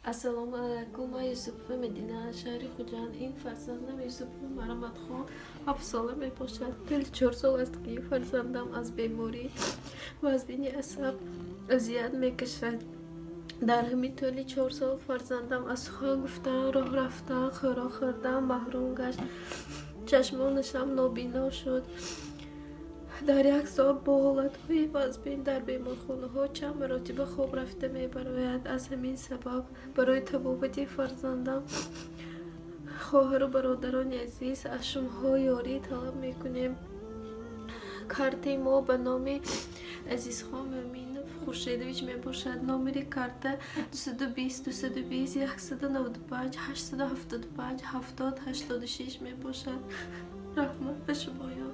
Ассалому алайкум, ман Юсупова Медина аз шаҳри Хуҷанд. Ин фарзандам Юсупова Марҳаматхон 7 сола мебошад. Тӯли 4 сол аст, ки фарзандам аз беморӣ вазбини асаб азият мекашад. Дар ҳамин тӯли 4 сол фарзандам аз сухан гуфтан, роҳ рафтан, хӯрок хӯрдан маҳрум гашт. Чашмонашам нобино шуд. Дар як сол бо ҳолатҳои вазбин дар беморхонаҳо чанд маротиба хоб рафта мебарояд. Аз ҳамин сабаб барои табобати фарзандам, хоҳару бародарони азиз, аз шумоҳо ёрӣ талаб мекунем. Картаи мо ба номи Азизхон Мӯминов Хуршедович мебошад. Номери карта 220 220 195 875 70 86 мебошад. Раҳмат ба шумоён.